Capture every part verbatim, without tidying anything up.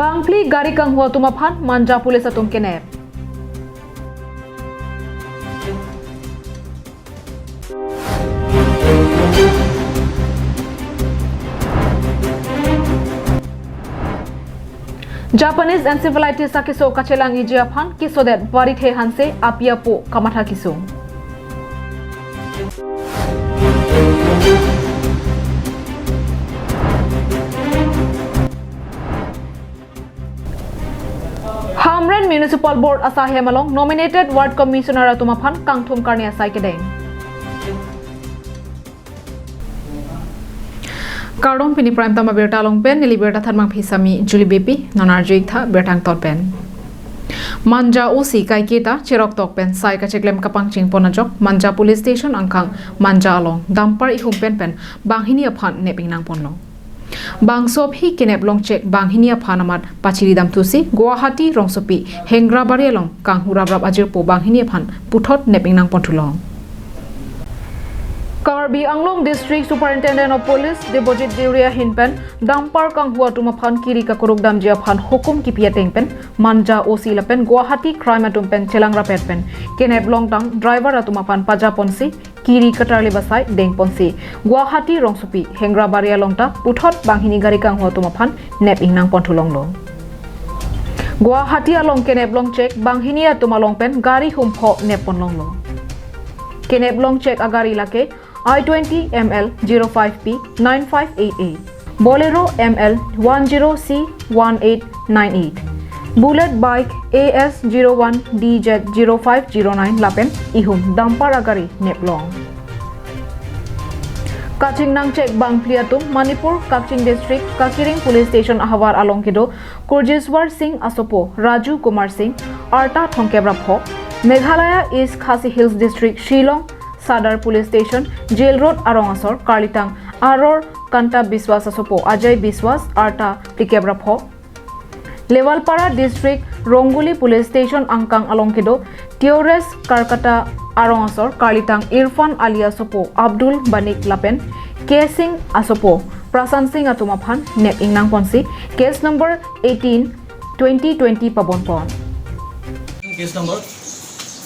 Bangphli gari kanghu atum aphan Manja police atum kenep. Japanese encephalitis akeso kachelang-iji aphan kesodet Barithe Hanse api apo kamatha kesung. Hamren Municipal Board asahem along nominated ward commissioner atum aphan kangthum karni asai kedeng. Kardom, pini Prime Time abirta along pen neli birta thanmang phisami Julie Beypi, non arju-ik tha birta angton pen. Manja O C kaiketa cheroktok pen sai kacheklem kapangchingpon ajok Manja Police Station angkang Manja along dumper ihum pen pen banghini aphan nep ingnangponlo. Bangso aphi kenep longchek banghini aphan amat pachiridamthusi Guwahati rongsopi Hengrabari along kanghu raprap ajirpo banghini aphan puthot nep ingnangponthulong. Karbi Anglong District Superintendent of Police Debojit Deuri ahin pen dumper kanghu atum aphan kiri kakuruk damji aphan hukum kipi ateng pen Manja O C lapen Guwahati crime atum pen chelang rapet pen kenep longtang driver atum aphan pajaponsi kiri katarli basai dengponsi Guwahati rongsopi Hengrabari along ta puthot banghini gari kanghu atum aphan nep ingnangponthulonglo. Guwahati along kenep longchek banghini atum along pen gari humpho nepponlonglo. Kenep longchek agari lake I twenty M L zero five P nine five eight eight, Bolero M L one zero C one eight nine eight, Bullet Bike A S zero one D Z zero five zero nine lapen ihum dumper agari neplong. Kachingnangchek bangphli atum Manipur Kakching District Kakiring Police Station ahavar along kedo Kurjeswar Singh asopo Raju Kumar Singh, arta thomkep ra pho, Meghalaya East Khasi Hills District Shillong Sadar Police Station Jail Road arong asor karlitang Aror Kanta Biswas asopo Ajay Biswas, arta phlikep ra pho, Lewalpara District Rongoli Police Station angkang along kedo Teores Karkata arong asor karlitang Irfan Ali asopo Abdul Banik lapen K Singh asopo Prasan Singh atum aphan nep ingnangponsi case number eighteen twenty twenty pabonpon. Case number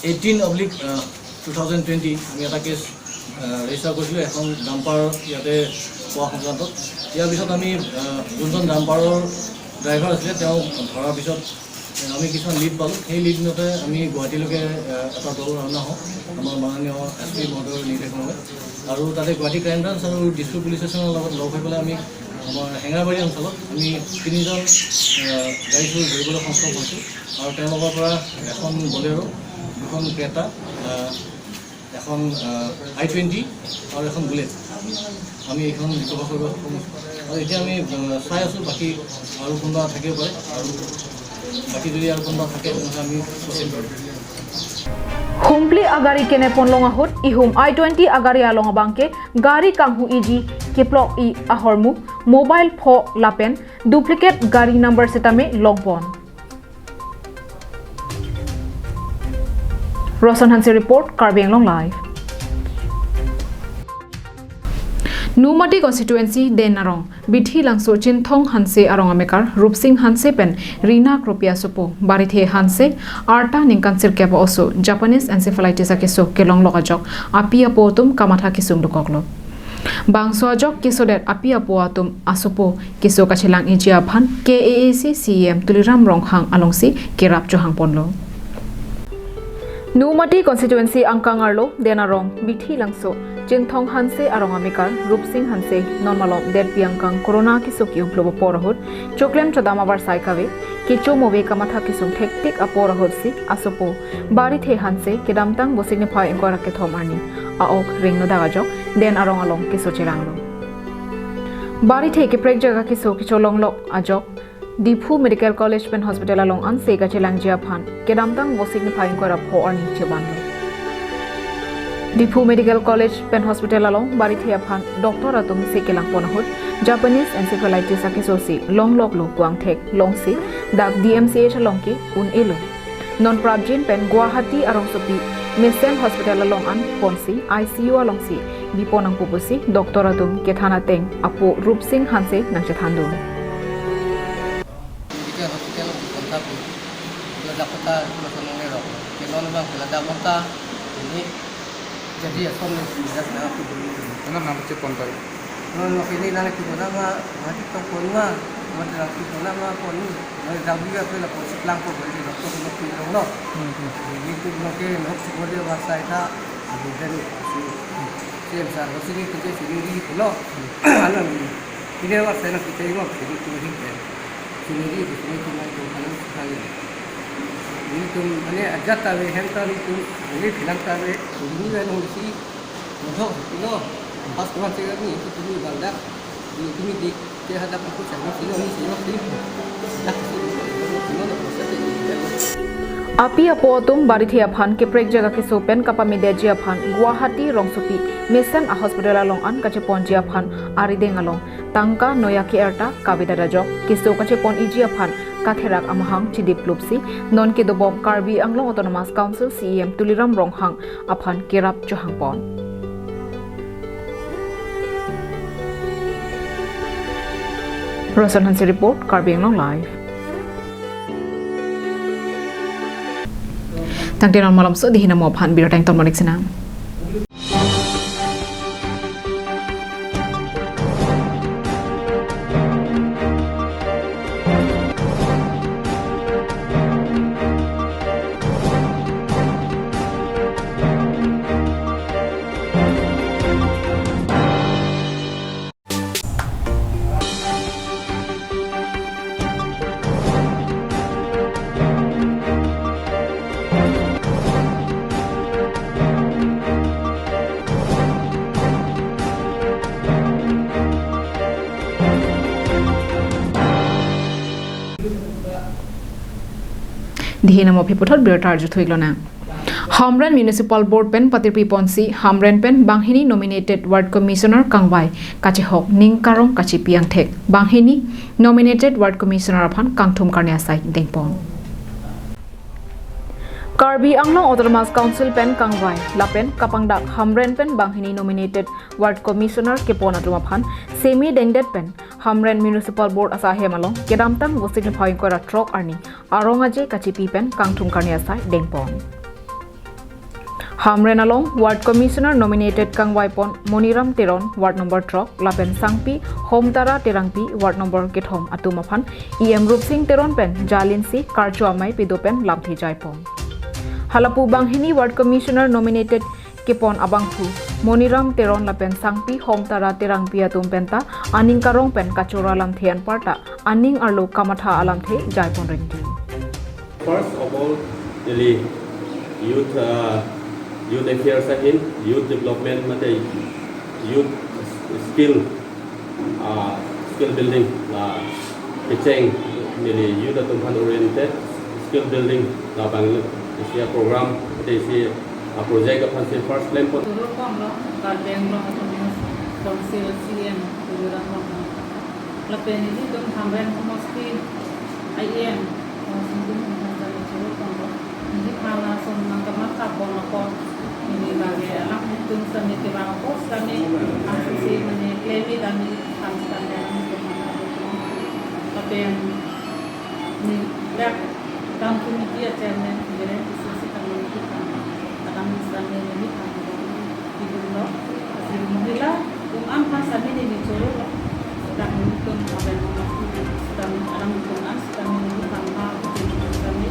eighteen oblique, uh, two thousand twenty, আমি এটা কেছ, আহ, ৰেজিষ্টাৰ কৰিছিলোঁ এখন ডাম্পাৰ ইয়াতে পোৱা সংক্ৰান্তত। ইয়াৰ পিছত আমি, আহ, যোনজন ডাম্পাৰৰ ড্ৰাইভাৰ আছিলে, তেওঁ ধৰাৰ পিছত, আহ, আমি কিছুমান লিড পালোঁ। সেই লিড মতে আমি গুৱাহাটীলৈকে, আহ, এটা দল ৰাওনা হওঁ, আমাৰ মাননীয় এছ পি মহোদয়ৰ নিৰ্দেশমৰ্মে। আৰু তাতে গুৱাহাটী ক্ৰাইম ব্ৰাঞ্চ আৰু দিছপুৰ পুলিচ ষ্টেচনৰ লগত লগ হৈ পেলাই আমি আমাৰ হেঙেৰাবাৰী অঞ্চলত আমি তিনিজন, আহ, গাড়ী চুৰ ধৰিবলৈ সক্ষম হৈছোঁ। আৰু তেওঁলোকৰ পৰা এখন বলেৰ', দুখন ক্ৰেটা, আহ, এখন, আহ, আই টুৱেণ্টি আৰু এখন বুলেট আমি এইখন ৰিকভাৰ কৰিব সক্ষম হৈছোঁ। আৰু এতিয়া আমি, আহ, চাই আছোঁ বাকী আৰু কোনোবা থাকিব পাৰে, আৰু বাকী যদি আৰু কোনোবা থাকে তেনেহ'লে আমি প্ৰচেছ কৰিম। Humpli agari keneponlong ahut ihum I twenty agari along abangke gari kanghu-iji keplok-i ahormu, mobile pho lapen duplicate gari number sitame longpon. Roson Hanse report, Karbi Anglong Live. Nomati constituency Den Arong, Bithi Langso Chinthong Hanse arong amekar Rupsing Hanse pen Rina Kropi asopo Barithe Hanse, arta ningkan sirkep oso Japanese encephalitis akeso kelonglok ajok api apo atum kamatha kesung dokoklo. Bangso ajok kesodet api apo atum asopo keso kachelang-iji aphan K A A C C E M Tuliram Ronghang alongsi kerap chohangponlo. Nomati constituency angkang arlo Den Arong, Bithi Langso Chinthong Hanse arong amekar Rupsing Hanse non malom detpi angkang corona keso ki-umlo apor ahut choklem chodam avarsai kave, kecho move kamatha kesung thektik apor ahutsi asopo Barithe Hanse kedamtang Vosik niphai ingkoi ra kethom arni a-ok ringnodak ajok Den Arong along keso chelanglo. Barithe keprekjak akeso kecholonglok ajok Diphu Medical College pen Hospital along anse kachelangji aphan kedamtang Vosik niphai ingkoi ra pho arni chevanlo. Diphu Medical College pen Hospital along Barithe aphan doctor atum se kelangpon ahut Japanese encephalitis akeso si longloklo pu angthek longsi dak D M C H along ke un-elo. Non prapjin pen Guwahati arongsopi mesen hospital along an ponsi I C U alongsi bipon nangpo pusi doctor atum kethan ateng apo Rupsing Hanse nangchethandun. Ladak kota pulo sonong lerok. Ke non abang ke ladak abang ta ini jadi ason ni sejak na aku dulu. Kenapa nama cek kontak? Non nok ini nang itu nama mati tong pon ma, mati lang itu nama pon. Nang jauh juga tu lah pon sebelah pon beli doktor nok itu dong no. Hmm, hmm. Jadi itu nok ke nok sekolah dia bahasa itu. Jadi dari si si besar sini kerja sini di pulau. Alam ini. Ini awak saya nak kita ini sini tu hidup. Sini di sini tu mai tu kalau sekali. Ini tu mana aja tahu hem tahu itu. Ini bilang tahu ini kan si. Mudah itu. Pas kawan saya ni itu tu baldak. Ini tu di ke hadap aku saya sini ni sini ni. Dak sini. Api apo atum barithe aphan keprek jaga keso pen kapamedetji aphan Guwahati rongsopi mesen a-hospital along an kacheponji aphan arideng along tangka noya ke-er ta kavedet ajok keso kachepon-iji aphan katherak amahang chidip lupsi non kedobom Karbi Anglong Autonomous Council C E M Tuliram Ronghang aphan kerap chohangpon. Roson Hanse report, Karbi Anglong Live. Tangte non malomso dihina mo aphan birta ington monik sinang. Dihina mo aphi puthot birta arju thuiklonang. Hamren Municipal Board pen patirpi ponsi Hamren pen banghini nominated Ward Commissioner kangvai kachehok ning karong kachipi angthek banghini nominated Ward Commissioner aphan kangthum karne asai dengpon. Karbi Anglong Autonomous Council pen kangvai lapen kapangdak Hamren pen banghini nominated Ward Commissioner kepon atum aphan semi dengdet pen Hamren Municipal Board asahem along kedamtang Vosik niphai ingkoi ra throk arni arong aje kachipi pen kangthum karne asai dengpon. Hamren along Ward Commissioner nominated kangvaipon Moniram Teron, Ward number throk, lapen Sangpi Homtara Terangpi, Ward number kethom atum aphan E M Rupsing Teron pen jalinsi karcho amei pido pen lamthe jaipon. Halapu banghini Ward Commissioner nominated kepon abangphu Moniram Teron lapen Sangpi Homtara Terangpi atum penta aning karong pen kachoro alamthe anparta aning arlo kamatha alamthe jaipon rengti. First of all, neli youth, uh, youth affairs ahin, youth development mate youth skill, uh, skill building la kecheng neli youth atum aphan oriented skill building labang isi a-program mate isi a-project aphansi first clampon. Choro pon lo, Karbi Anglong Autonomous Council C E M Tuliram Ronghang. Lapen nelitum Hamren Homosti I M, uh, singtum Hamren sami choro pon lo. Neliphan ason nangkamatha pon apot, neli lake alanglitum sami kevang apot sami, angsisi mane klemi dami, angsisi alanglitum matha pon. Lapen neli lak Town Committee a-chairman, Biren Tisso sitame nelitum, alanglitum sami neliphan pidun lo. Lasi mohila atum an aphan sami neli choro lo. Sitame nelitum aben sitame alanglitum an sitame nelitum aphan sitame.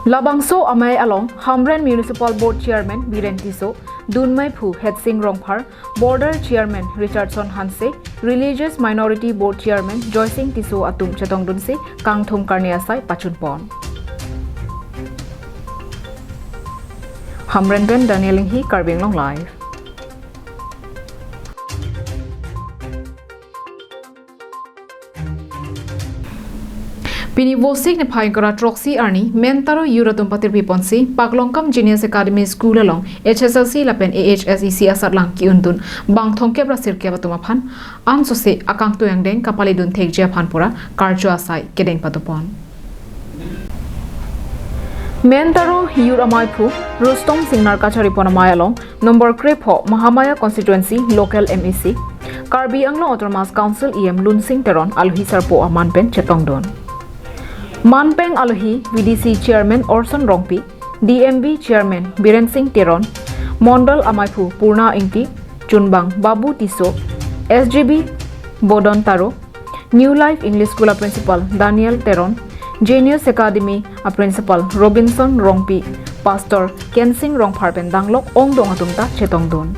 Labangso amei along Hamren Municipal Board Chairman Biren Tisso, dunmeiphu Hetsing Rongphar, Border Chairman Richardson Hanse, Religious Minority Board Chairman Joysing Tisso atum chetongdunsi kangthum karne asai pachunpon. Hamren pen Daniel Inghi, Karbi Anglong Live. Pini Vosik niphai ingkoi ra throksi arni Mentaro youth atum patirpi ponsi Paklongkam Junior Academy School along H S L C lapen A H S E C asatlang ki-undun bang thomkep ra sirkep atum aphan ansose akangtui angdeng kapalidun thekji aphan pura karcho asai kedeng padopon. Mentaro youth amaiphu Rustom Singnar kachari pon amei along number krepho Mahamaya constituency local M A C, Karbi Anglong Autonomous Council E M Lunsing Teron aluhi sarpo aman pen chetongdun. Manpeng alohi V D C Chairman Orson Rongpi, D M B Chairman Biren Singh Teron, Mondol amaiphu Purna Ingti, Chunbang Babu Tisso, S G B Bodon Taro, New Life English School a Principal Daniel Teron, Genius Academy a Principal Robinson Rongpi, Pastor Kensing Rongphar pen danglok ongdung atum ta chetongdun.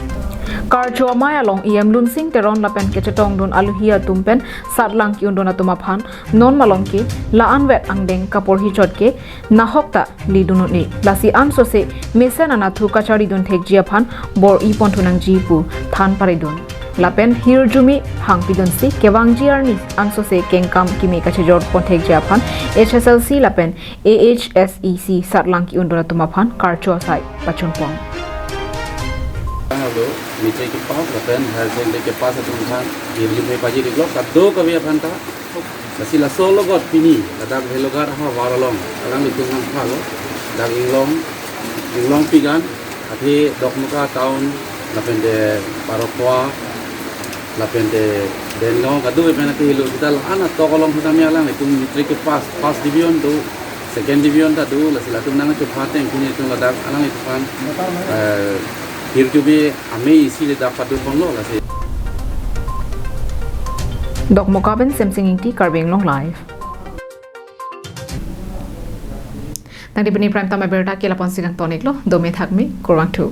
Karcho amei along E M Lunsing Teron lapen kechetongdun alohi atum pen satlang ki-undun atum aphan non malom ke la-an vet angdeng kaporhi chot ke nahok ta lidun un-e. Lasi ansose mesen anatthu kacharidun thekji aphan bor-i ponthu nangji pu than paridun. Lapen hirjume hangpidunsi kevangji arni ansose kengkam kimi kachejor pon thekji aphan H S L C lapen A H S E C satlang ki-undun atum aphan karcho asai pachunpon. Halo, matric kepass lapen higher secondary kepass atum aphan hirjume pajir-iklo kadokave aphan ta. Lasi laso alogot pini ladak Bhelughat ahavar along alanglitum nangphalo, dak Inglong, Inglong Pigan, athe Dokmoka town, lapen te Parokwa, lapen te Dengaon kadokave pen athe helo, seta la-an atok along seta mi alanglitum matric kepass, first division do, second division ta do, lasi latum nangchepha ateng pini itum ladak alanglitum aphan, eh, hirjume amei isi le dak padun ponlo lasi. Dokmoka pen Semsing Ingti, Karbi Anglong Live. Tangte pini Prime Time abirta ke lapu-an si kangton-iklo, dome thakme, kurvangthu.